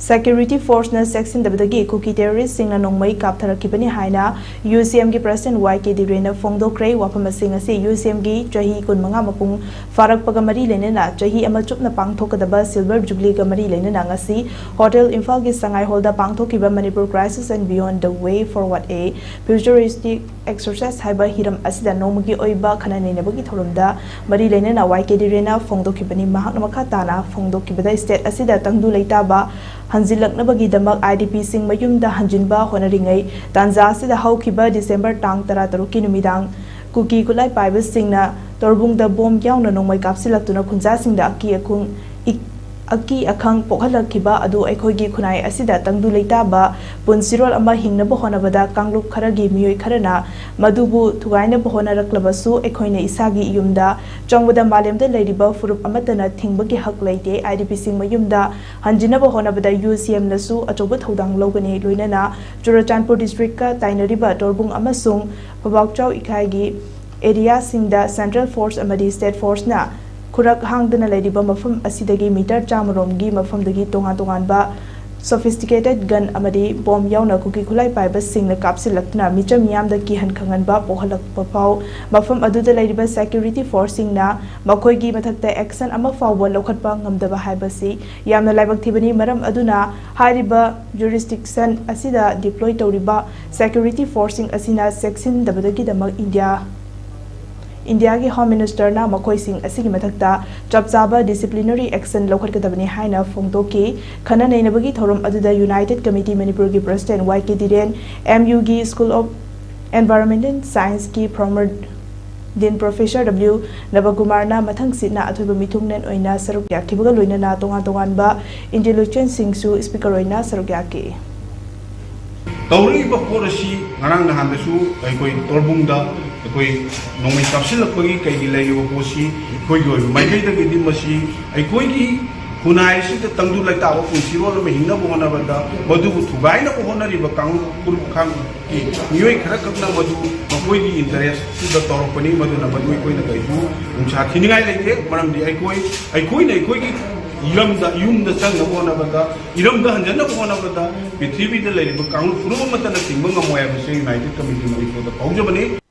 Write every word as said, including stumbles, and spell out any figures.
Security forceꯅ ꯆꯦꯛꯁꯤꯟꯗꯕꯗꯒꯤ ꯀꯨꯀꯤ terroristꯁꯤꯡꯅ ꯅꯣꯡꯃꯩ ꯀꯥꯞꯊꯔꯛꯈꯤꯕꯅꯤ ꯍꯥꯏꯅ UCMꯒꯤ president Y K ꯗꯤꯔꯦꯟꯅ ꯐꯣꯡꯗꯣꯛꯈ꯭ꯔꯦ꯫ ꯋꯥꯐꯝ ꯑꯁꯤꯡ ꯑꯁꯤ UCMꯒꯤ ꯆꯍꯤ ꯀꯨꯟꯃꯉꯥ ꯃꯄꯨꯡ ꯐꯥꯔꯛꯄꯒ ꯃꯔꯤ ꯂꯩꯅꯅ ꯆꯍꯤ ꯑꯃ ꯆꯨꯞꯅ ꯄꯥꯡꯊꯣꯛꯀꯗꯕ Silver Jubileeꯒ ꯃꯔꯤ ꯂꯩꯅꯅ ꯉꯁꯤ Hotel Imphal ꯒꯤ ꯁꯉꯥꯏ hallꯗ ꯄꯥꯡꯊꯣꯛꯈꯤꯕ Manipur Crisis and Beyond: The Way Forward: A Futuristic Exercise ꯍꯥꯏꯕ ꯍꯤꯔꯝ ꯑꯁꯤꯗ ꯅꯣꯡꯃꯒꯤ ꯑꯣꯏꯕ ꯈꯟꯅ ꯅꯩꯅꯕꯒꯤ ꯊꯧꯔꯝꯗ ꯃꯔꯤ ꯂꯩꯅꯅ Y K ꯗꯤꯔꯦꯟꯅ ꯐꯣꯡꯗꯣꯛꯈꯤꯕꯅꯤ꯫ ꯃꯍꯥꯛꯅ ꯃꯈꯥ ꯇꯥꯅ ꯐꯣꯡꯗꯣꯛꯈꯤꯕꯗ, state ꯑꯁꯤꯗ ꯇꯪꯗꯨ ꯂꯩꯇꯥꯕ ꯍꯟꯖꯤꯜꯂꯛꯅꯕꯒꯤꯗꯃꯛ IDPꯁꯤꯡ ꯃꯌꯨꯝꯗ ꯍꯟꯖꯤꯟꯕ ꯍꯣꯠꯅꯔꯤꯉꯩ ꯇꯥꯟꯖꯥ ꯑꯁꯤꯗ ꯍꯧꯈꯤꯕ December ꯇꯥꯡ ꯇꯔꯥꯇꯔꯨꯛꯀꯤ ꯅꯨꯃꯤꯗꯥꯡ ꯀꯨꯀꯤ ꯈꯨꯠꯂꯥꯏ ꯄꯥꯏꯕꯁꯤꯡꯅ ꯇꯣꯔꯕꯨꯡꯗ bomb ꯌꯥꯎꯅ ꯅꯣꯡꯃꯩ ꯀꯥꯞꯁꯤꯜꯂꯛꯇꯨꯅ ꯈꯨꯟꯖꯥꯁꯤꯡꯗ ꯑꯀꯤ ꯑꯈꯨꯡ ꯏꯛ-, ꯑꯀꯤ ꯑꯈꯪ ꯄꯣꯛꯍꯜꯂꯛꯈꯤꯕ ꯑꯗꯨ ꯑꯩꯈꯣꯏꯒꯤ ꯈꯨꯟꯅꯥꯏ ꯑꯁꯤꯗ ꯇꯪꯗꯨ ꯂꯩꯇꯥꯕ ꯄꯨꯟꯁꯤꯔꯣꯜ ꯑꯃ ꯍꯤꯡꯅꯕ ꯍꯣꯠꯅꯕꯗ ꯀꯥꯡꯂꯨꯞ ꯈꯔꯒꯤ ꯃꯤꯑꯣꯏ ꯈꯔꯅ ꯃꯗꯨꯕꯨ ꯊꯨꯒꯥꯏꯅꯕ ꯍꯣꯠꯅꯔꯛꯂꯕꯁꯨ, ꯑꯩꯈꯣꯏꯅ ꯏꯁꯥꯒꯤ ꯌꯨꯝꯗ ꯆꯪꯕꯗ ꯃꯥꯂꯦꯝꯗ ꯂꯩꯔꯤꯕ ꯐꯨꯔꯨꯞ ꯑꯃꯠꯇꯅ ꯊꯤꯡꯕꯒꯤ ꯍꯛ ꯂꯩꯇꯦ꯫ IDPꯁꯤꯡ ꯃꯌꯨꯝꯗ ꯍꯟꯖꯤꯟꯅꯕ ꯍꯣꯠꯅꯕꯗ UCMꯅꯁꯨ ꯑꯆꯧꯕ ꯊꯧꯗꯥꯡ ꯂꯧꯒꯅꯤ꯫ ꯂꯣꯏꯅꯅ ꯆꯨꯔꯆꯥꯟꯄꯨꯔ districtꯀ ꯇꯥꯏꯅꯔꯤꯕ ꯇꯣꯔꯕꯨꯡ ꯑꯃꯁꯨꯡ ꯐꯕꯥꯎꯆꯥꯎ ꯏꯀꯥꯏꯒꯤ areaꯁꯤꯡꯗ central force ꯑꯃꯗꯤ state forceꯅ ꯈꯨꯔꯛ ꯍꯥꯡꯗꯅ ꯂꯩꯔꯤꯕ ꯃꯐꯝ ꯑꯁꯤꯗꯒꯤ meter ꯆꯥꯝꯃꯔꯣꯝꯒꯤ ꯃꯐꯝꯗꯒꯤ ꯇꯣꯉꯥꯟ ꯇꯣꯉꯥꯟꯕ sophisticated gun ꯑꯃꯗꯤ bomb ꯌꯥꯎꯅ ꯀꯨꯀꯤ ꯈꯨꯠꯂꯥꯏ ꯄꯥꯏꯕꯁꯤꯡꯅ ꯀꯥꯞꯁꯤꯜꯂꯛꯇꯨꯅ ꯃꯤꯆꯝ ꯃꯤꯌꯥꯝꯗ ꯀꯤꯍꯟ ꯈꯪꯍꯟꯕ ꯄꯣꯛꯍꯜꯂꯛꯄ ꯐꯥꯎ ꯃꯐꯝ ꯑꯗꯨꯗ ꯂꯩꯔꯤꯕ security forceꯁꯤꯡꯅ ꯃꯈꯣꯏꯒꯤ ꯃꯊꯛꯇ action ꯑꯃ ꯐꯥꯎꯕ ꯂꯧꯈꯠꯄ ꯉꯝꯗꯕ ꯍꯥꯏꯕꯁꯤ ꯌꯥꯝꯅ ꯂꯥꯏꯕꯛ ꯊꯤꯕꯅꯤ꯫ ꯃꯔꯝ ꯑꯗꯨꯅ ꯍꯥꯏꯔꯤꯕ jurisdiction ꯑꯁꯤꯗ deploy ꯇꯧꯔꯤꯕ security forceꯁꯤꯡ ꯑꯁꯤꯅ ꯆꯦꯛꯁꯤꯟꯗꯕꯗꯒꯤꯗꯃꯛ ꯏꯟꯗꯤꯌꯥ, ꯏꯟꯗꯤꯌꯥꯒꯤ Home Ministerꯅ ꯃꯈꯣꯏꯁꯤꯡ ꯑꯁꯤꯒꯤ ꯃꯊꯛꯇ ꯆꯞ ꯆꯥꯕ disciplinary action ꯂꯧꯈꯠꯀꯗꯕꯅꯤ ꯍꯥꯏꯅ ꯐꯣꯡꯗꯣꯛꯈꯤ꯫ ꯈꯟꯅ ꯅꯩꯅꯕꯒꯤ ꯊꯧꯔꯝ ꯑꯗꯨꯗ United Committee Manipurꯒꯤ president Y K ꯗꯤꯔꯦꯟ, MUꯒꯤ School of Environmental Scienceꯀꯤ former Dean Professor W ꯅꯕꯀꯨꯃꯥꯔꯅ ꯃꯊꯪꯁꯤꯠꯅ ꯑꯊꯣꯏꯕ ꯃꯤꯊꯨꯡꯂꯦꯟ ꯑꯣꯏꯅ ꯁꯔꯨꯛ ꯌꯥꯈꯤꯕꯒ ꯂꯣꯏꯅꯅ ꯇꯣꯉꯥꯟ ꯇꯣꯉꯥꯟꯕ intellectualꯁꯤꯡꯁꯨ speaker ꯑꯣꯏꯅ ꯁꯔꯨꯛ ꯌꯥꯈꯤ꯫ ꯇꯧꯔꯛꯏꯕ ꯄꯣꯠ ꯑꯁꯤ ꯉꯔꯥꯡ ꯅꯍꯥꯟꯗꯁꯨ ꯑꯩꯈꯣꯏ ꯇꯣꯔꯕꯨꯡꯗ ꯑꯩꯈꯣꯏ ꯅꯣꯡꯃꯩ ꯀꯥꯞꯁꯤꯜꯂꯛꯄꯒꯤ ꯀꯩꯒꯤ ꯂꯩꯔꯤꯕ ꯄꯣꯠꯁꯤ ꯑꯩꯈꯣꯏꯒꯤ ꯑꯣꯏꯕ ꯃꯥꯏꯀꯩꯗꯒꯤꯗꯤ ꯃꯁꯤ ꯑꯩꯈꯣꯏꯒꯤ ꯈꯨꯟꯅꯥꯏ ꯑꯁꯤꯗ ꯇꯪꯗꯨ ꯂꯩꯇꯥꯕ ꯄꯨꯟꯁꯤꯔꯣꯜ ꯑꯃ ꯍꯤꯡꯅꯕ ꯍꯣꯠꯅꯕꯗ ꯃꯗꯨꯕꯨ ꯊꯨꯒꯥꯏꯅꯕ ꯍꯣꯠꯅꯔꯤꯕ ꯀꯥꯡꯂꯨꯞ ꯐꯨꯔꯨꯞ ꯈꯥꯡꯒꯤ ꯃꯤꯑꯣꯏ ꯈꯔꯈꯛꯅ ꯃꯗꯨ ꯃꯈꯣꯏꯒꯤ interestꯇꯨꯗ ꯇꯧꯔꯛꯄꯅꯤ꯫ ꯃꯗꯨꯅ ꯃꯗꯨ ꯑꯩꯈꯣꯏꯅ ꯀꯩꯁꯨ ꯅꯨꯡꯁꯥ ꯊꯤꯅꯤꯡꯉꯥꯏ ꯂꯩꯇꯦ꯫ ꯃꯔꯝꯗꯤ ꯑꯩꯈꯣꯏ, ꯑꯩꯈꯣꯏꯅ ꯑꯩꯈꯣꯏꯒꯤ ꯏꯔꯝꯗ, ꯌꯨꯝꯗ ꯆꯪꯅꯕ ꯍꯣꯠꯅꯕꯗ, ꯏꯔꯝꯗ ꯍꯟꯖꯟꯅꯕ ꯍꯣꯠꯅꯕꯗ ꯄ꯭ꯔꯤꯊꯤꯕꯤꯗ ꯂꯩꯔꯤꯕ ꯀꯥꯡꯂꯨꯞ ꯄꯨꯝꯅꯃꯛꯇꯅ ꯊꯤꯡꯕ ꯉꯝꯃꯣꯏ ꯍꯥꯏꯕꯁꯤ ꯌꯨꯅꯥꯏꯇꯦꯗ ꯀꯃꯤꯇꯤ ꯃꯅꯤꯄꯨꯔꯗ ꯐꯥꯎꯖꯕꯅꯤ꯫